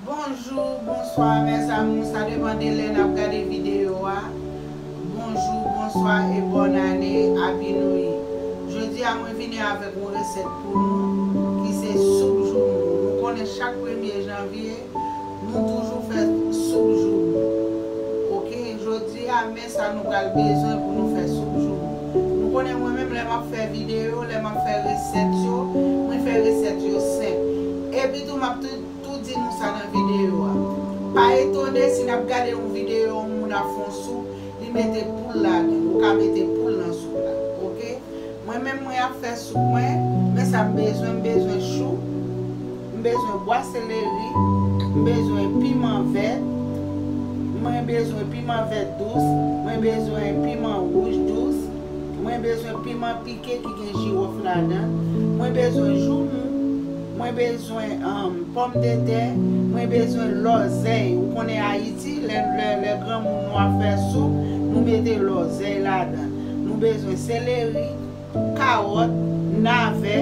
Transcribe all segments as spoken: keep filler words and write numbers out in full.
Bonjou, bonswa, mes amours, sa depann de lè n ap gade videyo a. Bonjou, bonswa e bòn ane, Happy New Year. Jodi a, mwen vini avèk yon resèt pou nou, ki se soup joumou. Nou konnen chak premye janvye, nou toujou fè soup joumou. Oke, jodi a, men sa nou pral bezwen pou nou fè soup joumou. Nou konnen mwen menm, lè m ap fè videyo, lè m ap fè resèt yo, mwen fè resèt yo senp. Epi tou, m ap tou tou di nou sa nan videyo a. Pa etone si n ap gade yon videyo, yon moun ap fè yon soup, li mete poul ladan l. Ou ka mete poul nan soup la, oke? Mwen menm, mwen ap fè soup mwen, men sa m bezwen, m bezwen chou, m bezwen bwa seleri, m bezwen piman vèt, mwen bezwen piman vèt dous, mwen bezwen piman wouj dous, mwen bezwen piman pike ki gen jiwòf ladan l, mwen bezwen joumou, mwen bezwen, um, pòmdetè, mwen bezwen lòzèy. Ou konnen Ayiti, lè, lè, lè granmoun nou ap fè soup, nou mete lòzèy ladan l. Nou bezwen seleri, kawòt, navè,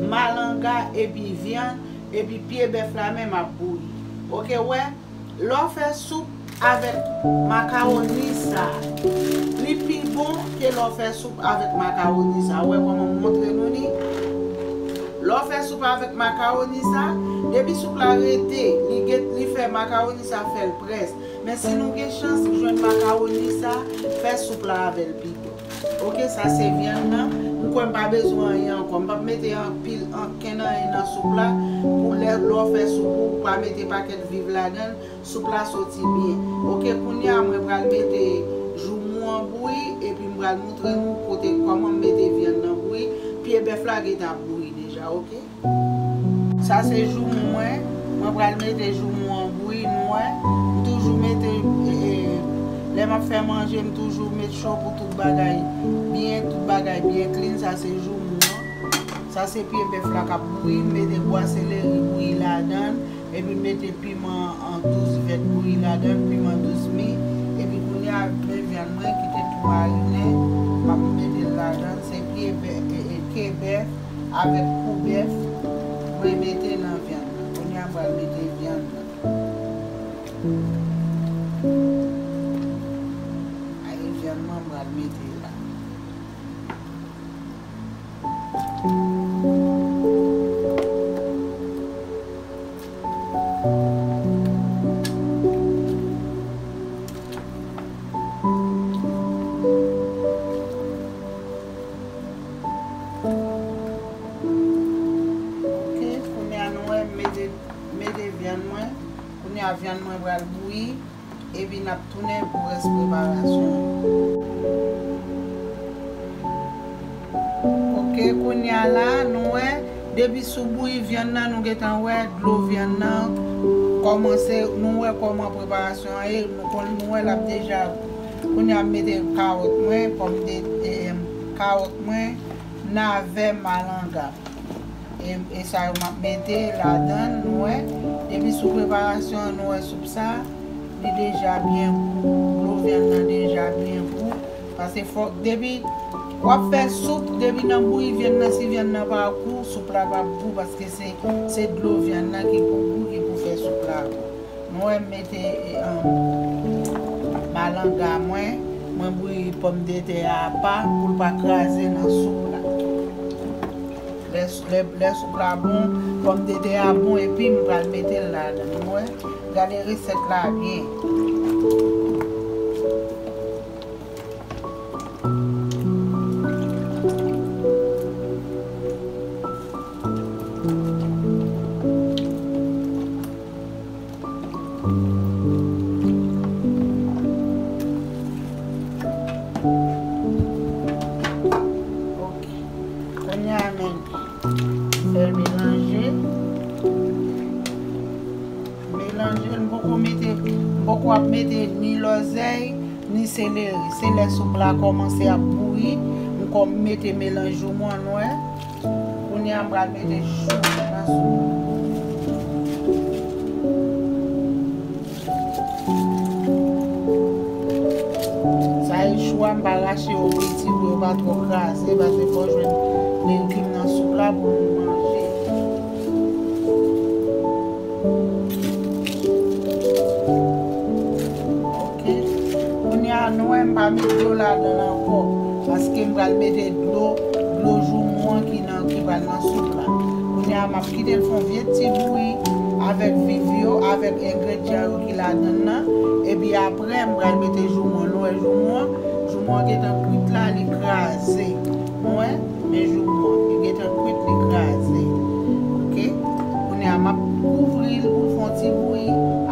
malanga, epi vyann, epi pye bèf la menm ap bouyi. Oke, wè? Lè w fè soup avèk makawoni sa, li pi bon ke lè w fè soup avèk makawoni sa. Ou wè kòman m montre nou li? Lè w fè soup avèk makawoni sa, depi soup la rete, li gen, li fè makawoni sa fè l près. Men si nou gen chans jwenn makawoni sa, fè soup la avè l pito. Oke, sa se vyann nan. M kwè m pa bezwen anyen ankò. M p ap mete anpil, ankenn anyen nan soup la. Pou lè, lè w fè soup ou, ou pa mete pakèt viv ladan l, soup la soti byen. Oke, kounye a mwen pral mete joumou an bouyi, epi m pral montre nou kote kòman m mete vyann nan bouyi. Pye bèf la gentan ap bouyi deja, oke? Sa se joumou mwen. Mwen pral mete joumou an bouyi, nou wè. M toujou mete, e, e, lè m ap fè manje, m toujou met cho pou tout bagay byen, tout bagay byen clean. Sa se joumou an. Sa se pye bèf la k ap bouyi. M mete bwa seleri bouyi ladan l. Epi m mete piman an dous vèt bouyi ladan l, piman dous mi. Epi kounye a, men vyann mwen ki te tou marinen, m ap mete l ladan l. Se pye bè-, e, e, ke bèf avèk kou bèf mwen mete nan vyann nan. Kounye a, m pral mete vyann nan. Ayi, vyann mwen, m pral mete la. Oke, kounye a nou wè m mete, mete vyann mwen. Kounye a vyann mwen pral bouyi. Epi n ap tounen pou rès preparasyon an. Oke, kounye a la, nou wè, depi sou bouyi vyann nan, nou gentan wè dlo vyann nan kòmanse, nou wè kòman preparasyon an ye, nou konn, nou wè l ap deja, kounye a m mete kawòt mwen, pòmde-, e, kawòt mwen, navè, malanga. E, e sa yo m ap mete ladan l, nou wè. Depi sou preparasyon an, nou wè soup sa, li deja byen gou. Dlo vyann nan deja byen gou. Paske fòk, depi w ap fè soup, depi nan bouyi vyann nan, si vyann nan pa gou, soup la p ap gou, paske se, se dlo vyann nan ki pou gou, ki pou fè soup la gou. Nou wè m mete, e, um, malanga mwen, mwen bouyi pòmdetè a apa pou l pa kraze nan soup la. Lè, lè, lè soup la bon, pòmdetè a bon, epi m pral mete l ladan. Nou wè, gade resèt la byen. Ok. Kounye a, men, fè l melanje. Melanje l, m poko mete, m poko ap mete ni lòzèy, ni seleri. Se lè soup la kòmanse ap bouyi, m kò-, m mete melanj joumou an, nou wè. Kounye a, m pral mete chou nan soup. Sa e chou a, m pa rache yo piti pou yo pa twò kraze, paske fò jwenn legim nan soup la pou nou manje. Met dlo ladan l ankò, paske m pral mete dlo, dlo joumou an ki nan, ki pral nan soup la. Kounye a, m ap kite l fè yon vye ti bouyi avèk viv yo, avèk engredyan yo ki ladan l nan. Epi apre, m pral mete joumou an. Nou wè joumou an? Joumou an gentan kwit la, li kraze. Nou wè? Men joumou an, li gentan kwit, li kraze. Oke? Kounye a, m ap kouvri l pou l fè yon ti bouyi.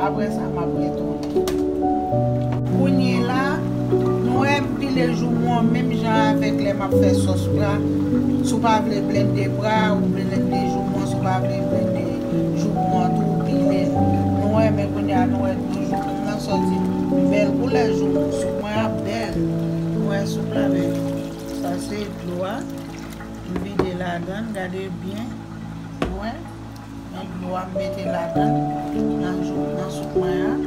Apre sa, m ap retounen. Kounye la, nou wè m pile joumou an menm jan avèk lè m ap fè sòs pra. Si w pa vle blende pra, ou blende joumou an. Si w pa vle blende joumou an tou, ou pile l. Nou wè, men kounye a, nou wè dlo joumou an sòti. Bèl koulè joumou. Soup mwen an bèl. Nou wè soup la bèl. Sa se dlo a. M vide ladan l, gade byen. Ou wè? Nan dlo a, m mete ladan l, nan jou, nan soup mwen an.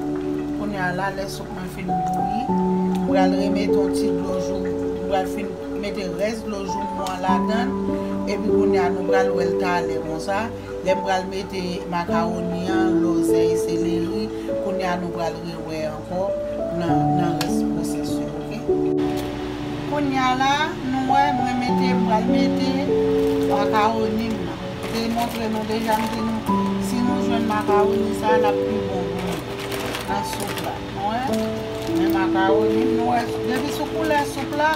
Kounye a la, lè soup mwen fin bouyi, m pral remete yon ti dlo jou, m pral fin mete rès dlo joumou an ladan l. Epi kounye a, nou pral wè l talè konsa. Lè m pral mete makawoni an, lòzèy, seleri, kounye a nou pral rewè ankò nan, nan rès pwosès yo, oke? Kounye a la, nou wè, mwen mete, m pral mete makawoni m nan. M te montre nou deja, m di nou, si nou jwenn makawoni sa, l ap pi bon pou nou nan soup la. Nou wè, men makawoni m, nou wè, depi sou koulè soup la,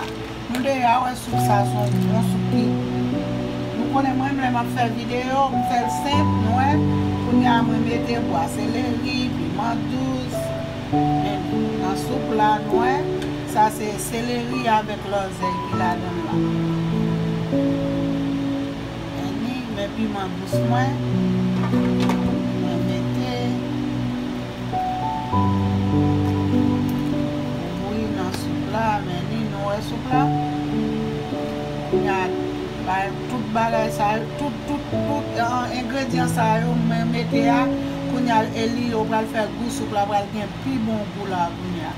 nou deja wè soup sa se yon bon soup ki, nou konnen mwen, lè m ap fè videyo, m fè l senp, nou wè. Kounye a mwen mete bwa seleri, piman dous, men nan soup la, nou wè. Sa se seleri avèk lòzèy ki ladan l la. Men ni, men piman dous mwen, mwen mete. Bouyi nan soup la, men ni nou wè soup la. Kounye a, bay tout bagay sa yo, tout, tout, tout, ah, engredyan sa yo mwen mete a, kounye a, e li yo pral fè gou soup la, pral gen pi bon gou la kounye a.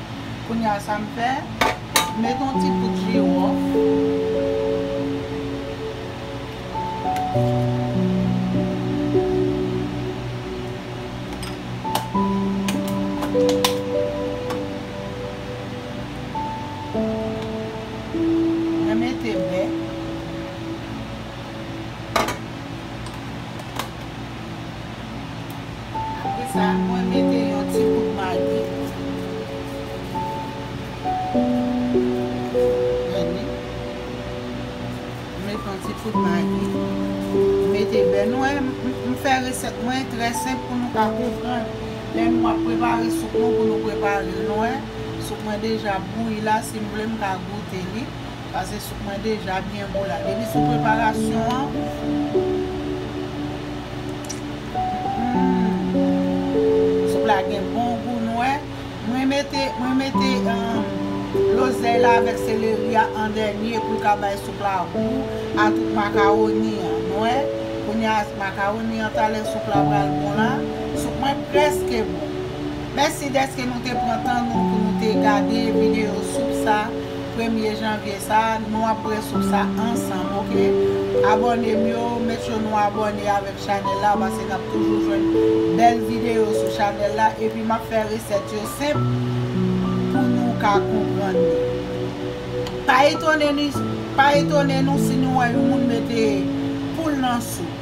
Kounye a, sa m fè, met yon ti poud jiwòf. Mwen mete bè. Apre sa, mwen mete yon ti poud magi. Gade. M mete yon ti poud magi. M mete bè. Nou wè, m, m, m fè resèt mwen trè senp pou nou ka konprann. Lè nou ap prepare soup nou, pou nou prepare l, nou wè. Soup mwen deja bouyi la, si m vle, m ka goute li. Paske soup mwen deja byen gou la. Depi sou preparasyon an, mm, soup la gen bon gou, nou wè. Mwen mete, mwen mete, um, lozèy la avèk seleri a an dènye pou l ka bay soup la gou a tout makawoni an. Nou wè, kounye a makawoni an talè soup la pral bon la. Soup mwen prèske bon. Mèsi dèske nou te pran tan nou pou nou te gade videyo soup sa, premye janvye sa, nou ap bwè soup sa ansanm, oke? Abòne m yo, make sure nou abòne avèk chanèl la, paske n ap toujou jwenn bèl videyo sou chanèl la, epi m ap fè resèt yo senp pou nou ka konprann li. Pa etone ni, pa etone nou si nou wè yon moun mete poul nan soup.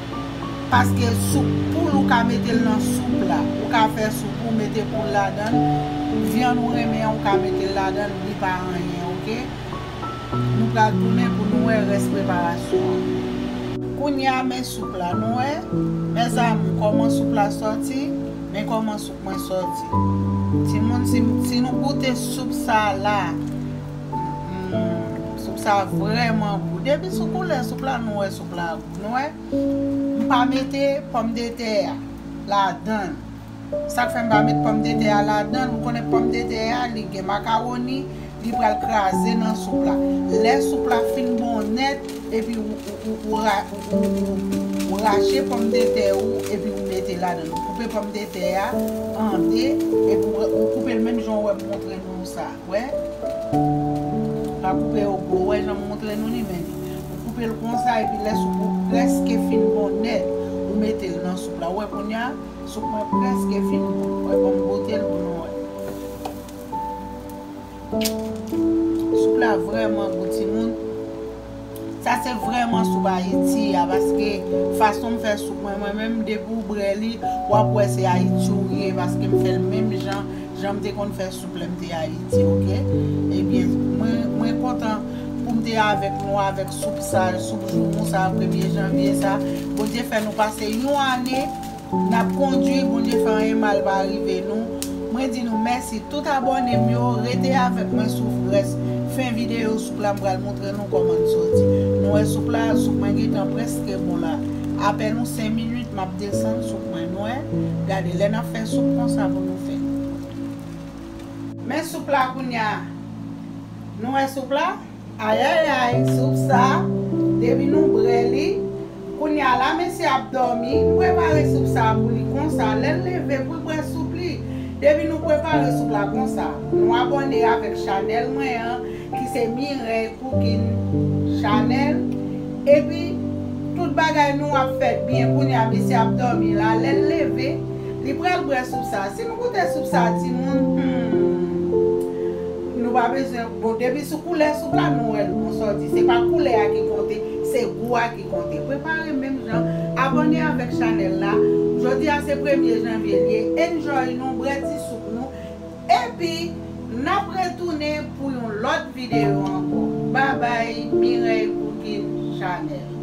Paske soup, poul ou ka mete l nan soup la. Ou ka fè soup ou mete poul ladan l. Vyann ou renmen an, ou ka mete l ladan l, li pa anyen, oke? Nou pral tounen pou nou wè rès preparasyon an. Kounye a, men soup la, nou wè? Mezanmi, kòman soup la sòti? Men kòman soup mwen sòti. Timoun, si, si nou goute soup sa la, mm, soup sa vrèman gou. Depi sou koulè soup la, nou wè soup la gou. Nou wè? M pa mete pòmdetè a ladan l. Sa k fè m pa met pòmdetè a ladan l, ou konnen pòmdetè a, li gen makawoni, li pral kraze nan soup la. Lè soup la fin bon nèt, epi ou, ou, ou, ou ra-, ou, ou, ou, ou rache pòmdetè ou, epi ou mete ladan l. Ou koupe pòmdetè a an de, epi ou, ou koupe l menm jan w wè m montre nou sa. Wè? Pa koupe yo gwo, wè jan m montre nou li, men ou koupe l konsa, epi lè soup ou prèske fin bon nèt, ou mete l nan soup la. Wè kounye a, soup mwen prèske fin bon. Wè, ban m goute l pou nou wè. Se vrèman soup Ayiti a, paske fason m fè soup mwen, mwen menm, depi w brè li, w ap wè se Ayiti w ye, paske m fè l menm jan, jan m te konn fè soup lè m te Ayiti, oke? Ebyen, mwen, mwen kontan pou m te avèk nou, avèk soup sa, soup joumou sa, premye janvye sa. Bondye fè nou pase yon ane n ap kondui, Bondye fè anyen mal pa rive nou. Mwen di nou mèsi tout abòne m yo, rete avèk mwen sou rès fen videyo soup la, m pral montre nou kòman l soti. Nou wè soup la, soup mwen gentan prèske bon la. Apèn yon senk minit, m ap desann soup mwen, nou wè. Gade, lè n ap fè soup konsa pou nou fè. Men soup la kounye a. Nou wè soup la? Ayayay, soup sa, depi nou brè li, kounye a la mesye ap dòmi, m prepare soup sa pou li konsa, lè l leve pou l bwè soup li. Depi nou prepare soup la konsa, nou abòne avèk chanèl mwen an, ki se Mireille Cooking Chanèl. Epi, tout bagay nou ap fèt byen, kounye a mesye ap dòmi la, lè l leve, li pral bwè soup sa. Si nou goute soup sa, timoun, hmm, nou pa bezwen, bon, depi sou koulè soup la, nou wè l bon sòti. Se pa koulè a ki konte, se gou a ki konte. Prepare menm jan, abòne avèk chanèl la. Jodi a se premye janvye l ye. Enjoy nou, bwè ti soup nou. Epi, n ap retounen pou yon lòt videyo ankò. Babay, Mireille Cooking Chanèl.